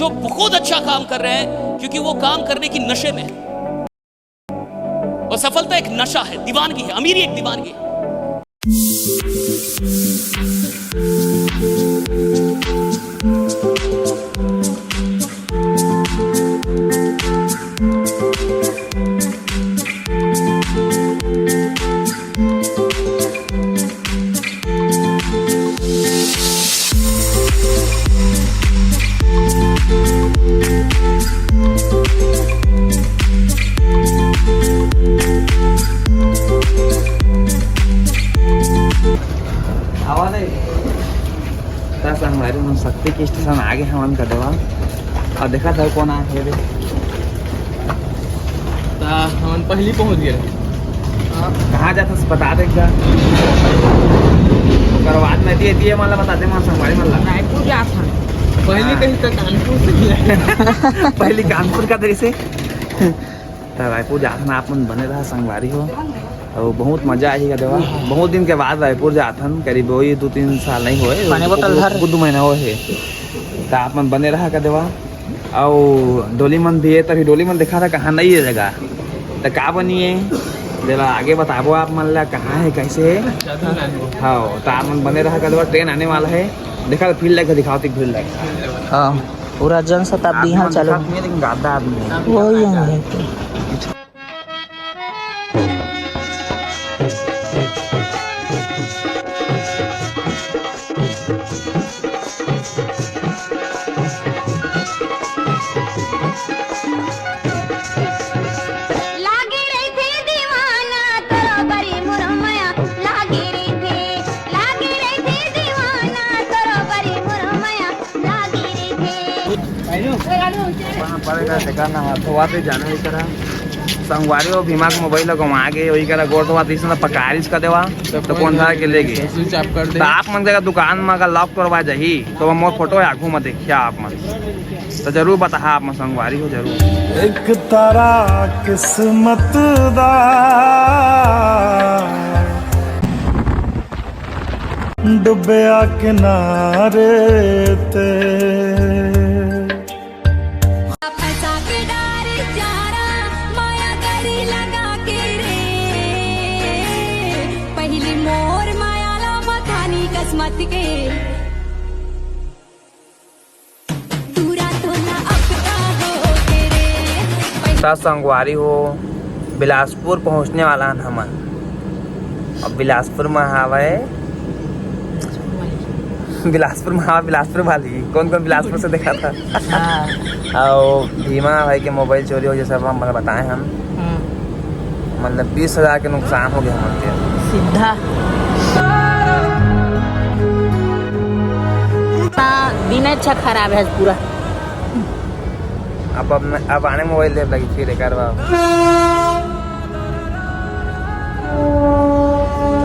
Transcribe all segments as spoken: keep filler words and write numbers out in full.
जो बहुत अच्छा काम कर रहे हैं, क्योंकि वो काम करने की नशे में है। और सफलता एक नशा है, दीवानगी है, अमीरी एक दीवानगी है। आवा नहीं। त संगवारी मन शक्ति के स्टेशन आगे हमन का देवा। अउ देखा था कौन आए हे रे। त हमन पहली पहुंच गए। कहाँ जात हस बता दे एक बार। ओकर बाद में दिए, दिए मन ला बता दे, मन संगवारी मन ला। रायपुर जात हन। पहली हाँ। कहीं त कानपुर से ही है। पहली कानपुर का दरी से। त रायपुर जात हन, आप मन बने रहा संगवारी हो। अउ बहुत मजा आही का देवा। बहुत दिन के बाद रायपुर जात हन, करीब वही दो तीन साल नहीं होए, पानी बोतल दो, धर। दो महीना होए हे। त आप मन बने रहा का देवा। अउ डोली मन भी है, तभी डोली मन देखा था कहाँ नहीं है जगह। त का बनी है, जरा आगे बताबो आप मन ला कहाँ है, कैसे है। हाँ, त आप मन बने रहा का देवा, ट्रेन आने वाला है। देखा भीड़ लगे, दिखाओ ती भीड़ लगे। हाँ, पूरा जनशताब्दी यहाँ चालू है। लेकिन गादा आदमी है। वही है। लागे रहिथे दीवाना तोरो बरी मुरमया, लागे रहिथे, लागे रहिथे दीवाना तोरो बरी मुरमया, लागे रहिथे। पड़ेगा, देखा ना, हाथ धोवा दे, जाने ही करा। संगवारी हो, भीमा के मोबाइल ला गवा गे, वही करा गोड़ धोवा दे, इसने पकारिस का देवा, तो कौन था के ले गए। तो आप मन जगह दुकान में अगर लॉक तोड़वा जाही, तो वो मोर फोटो है, आगू में देखिया आप मन। तो जरूर बताहा आप मन संगवारी हो, जरूर। एक तारा किस्मत दा डुबिया किनारे ते। फंसा के डारे चारा, माया करी लगा के रे। पहली मोर माया ला मखानी किस्मत के। त संगवारी हो, बिलासपुर पहुंचने वाला हन हमन। अब बिलासपुर में हावय, बिलासपुर में हावय, बिलासपुर वाली। कौन कौन बिलासपुर से देखा था? हाँ। अउ भीमा भाई के मोबाइल चोरी हो, जैसे अब हम बताए हन। हम्म। मतलब बीस हजार के नुकसान हो गया हमन के। सीधा। हाँ, दिन अच्छा खराब है आज पूरा। अब, अब, अब आने मोबाइल देख लगी फिर एक बार।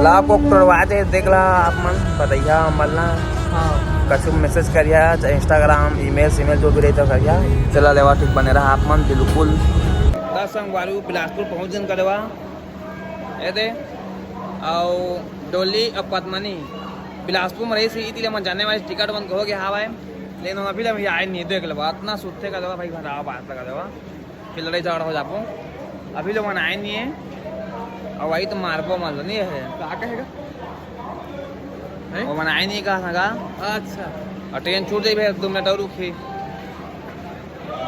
ला आपको तोड़वा दे, देख ला आप मन, बतैया हमन ला। हाँ। कछु मैसेज करिया, चाहे Instagram, email, email जो भी रही तो करिया। चला लेवा, ठीक बने रहा आप मन, बिल्कुल। त संगवारी बिलासपुर पहुंच जन करेवा। ए दे, अउ डोली अउ पद्मनी बिलासपुर में रही से, इति ले मन जाने वाली टिकट बंद हो गया हवाए। लेकिन हम अभी ले भी आए नहीं, देख लेवा, इतना सुत्थे का देवा भाई, घर आवा, बात लगा देवा, फिर लड़ाई झगड़ा हो जाबो। अभी लोग मन आए नहीं है, अउ आई तो मारबो मन लो, नहीं है। का कहेगा? हैं? वो मन आए नहीं कहा था का? अच्छा। और ट्रेन छूट जाई भैया, दो मिनट और रुकी।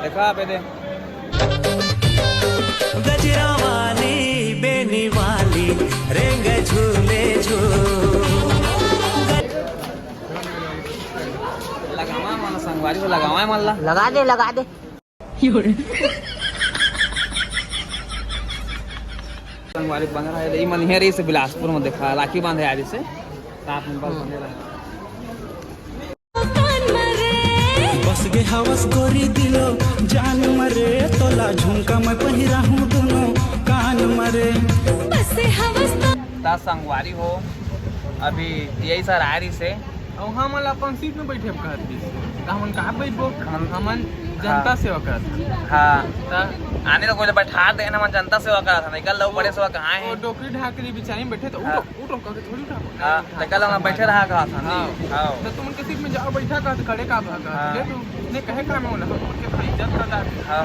देखा आप दे। गजरा वाली, बेनी वाली, रेंग झूले झूल। लगावा मन संगवारी हो, लगावा मन ला। लगा दे, लगा दे। संगवारी बन रहा है, ई मन हे रही से बिलासपुर में देखा, राखी बांधे आ रही से, साथ में बस बने रहा। बस गे हवस गोरी दिलो जान मरे, तोला झुमका मैं पहिरा हूँ दोनों कान मरे। बस हवस तो ता संगवारी हो, अभी यही सर आ रही से। अउ हमन ला अपन सीट में बैठे कहत रहिस। त हमन कहाँ बैठबो? हमन जनता सेवा करत हन। हाँ। त आने ल कोई ल बैठा दे ना, मन जनता सेवा करत हन। निकल लो, बड़े सेवा कहाँ हे? वो डोकरी ढाकरी बिचारी में बैठे त हाँ। उठो, उठो, कह के थोड़ी उठा। हाँ, त कल हम बैठे रहा कहत हन। हाँ। हाँ। त तुमन के सीट में जाओ, बैठा कहत, खड़े का भागा? हाँ। ले तू, ने कहे का मैं बोला, तुमन के भाई इज्जत कर डाल। हाँ।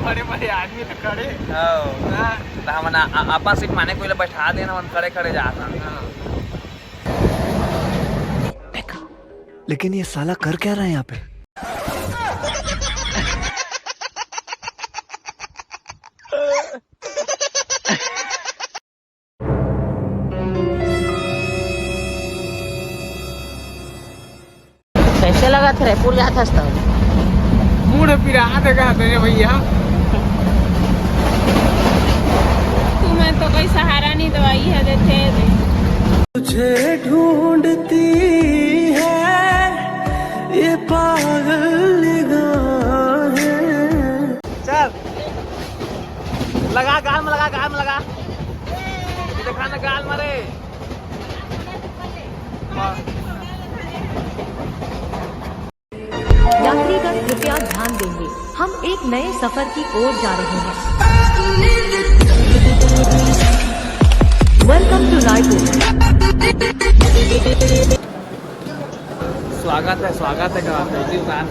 बड़े बड़े आदमी त खड़े। हाँ। हाँ। त हमन आ-, आ-, अपन सीट माने कोई ल बैठा दे ना, मन खड़े खड़े जात हन। हाँ। लेकिन ये साला कर क्या रहा है यहाँ पे? कैसे लगा थे रे, पूल जात हस तब? मूड पिरात हे का तेरे भैया? तुम्हें तो कोई सहारा नहीं दवाई है, देते तुझे ढूंढती है ये पागल निगाहें। चल, लगा गाल में, लगा गाल में, लगा। देखा ना गाल मारे। यात्रीगण कृपया ध्यान देंगे, हम एक नए सफर की ओर जा रहे हैं। Welcome to Raipur। स्वागत है, स्वागत है, का होती दुकान।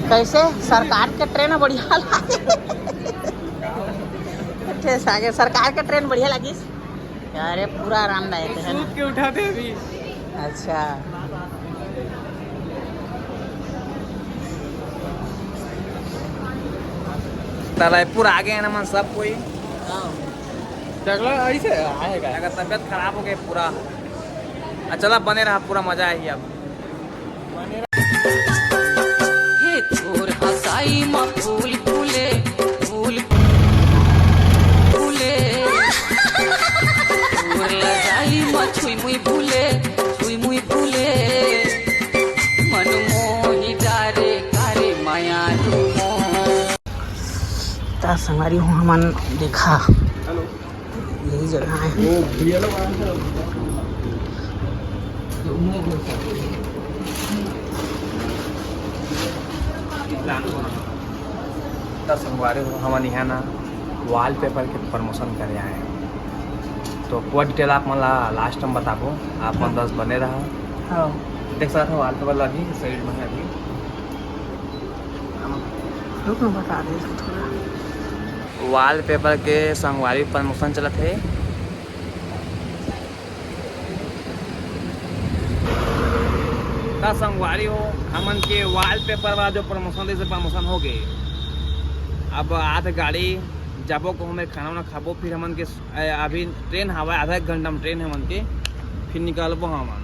कैसे सरकार के ट्रेन बढ़िया लागे? कैसे आगे सरकार के ट्रेन बढ़िया लागिस? अरे पूरा आरामदायक है ना? सूत के उठाते अभी। अच्छा। त रायपुर आ गए हैं ना मन सब कोई। हाँ। चलो ऐसे आएगा। अगर तबीयत खराब हो गई पूरा। आ, चला बने रहा, पूरा मजा आएगी अब। हे तोर हंसाई म फूल फूले, फूल फूले। तोर लजाई म छुई मुई फूले, छुई मुई फूले। मन मोही डारे कारे माया डूमो। त संगवारी हो हमन देखा। हेलो। यही जगह है। त संगवारी हो, हमन इहाँ ना वॉलपेपर के प्रमोशन करे आए हैं। तो पूरा डिटेल आप मन ला लास्ट में बताबो, आप मन बस बने रहा। हाँ। देख सकत हो वॉलपेपर ला भी साइड में है अभी। रुक ना, बता दे थोड़ा। वॉलपेपर के संगवारी प्रमोशन चलत हे। त संगवारी हो, हमन के वॉलपेपर वाला जो प्रमोशन, जैसे प्रमोशन हो गए, अब आत गाड़ी जाबो को हमें खाना वाना खाबो, फिर हमन के ए, अभी ट्रेन हवा, आधा एक घंटा में ट्रेन है मन के, फिर निकलबो हमन।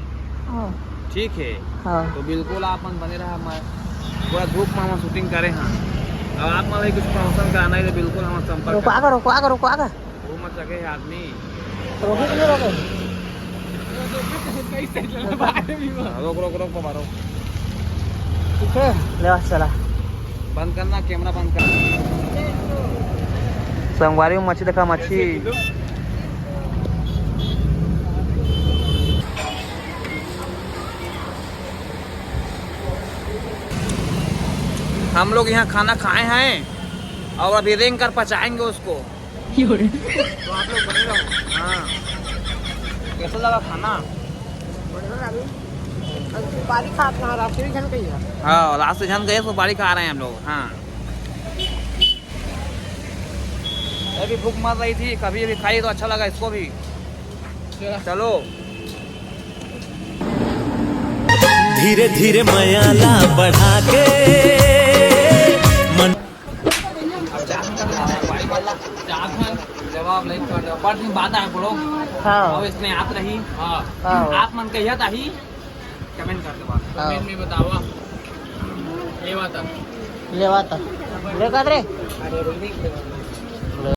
हाँ। ठीक है। हाँ। तो बिल्कुल आप मन बने रहा, मैं पूरा धूप में हम शूटिंग करे हैं। अब आप मन कुछ प्रमोशन कराना है तो बिल्कुल हम संपर्क रोको, आगे रोको, आगे रोको, आगे। वो मत लगे है आदमी। रोको, क्यों रोको? हाँ, रोक, रोक, रोक, बाबा, रोक। ठीक है, ले आ, चला। बंद करना, कैमरा बंद कर। संगवारी में मच्छी देखा, मच्छी। हम लोग यहाँ खाना खाए हैं और अभी रेंग कर पचाएंगे उसको। तो आप लोग बने रहो। हाँ। कैसा लगा खाना? बढ़िया लगा। अब सुपारी खात रहा, रास्ते भी झन गई है। हाँ, रास्ते झन गए, सुपारी खा रहे हैं हम लोग। हाँ। अभी भूख मर रही थी, कभी भी खाई तो अच्छा लगा इसको भी। चलो। धीरे धीरे मया ला बढ़ा के मन। जवाब नहीं कर दो, पर दिन बाद आए बोलो। हाँ। और इसमें आप रही। हाँ। हाँ। आप मन कहिया ताही, कमेंट कर दो बात। हाँ। कमेंट में बतावा। लेवा तक। लेवा तक। ले कर रे।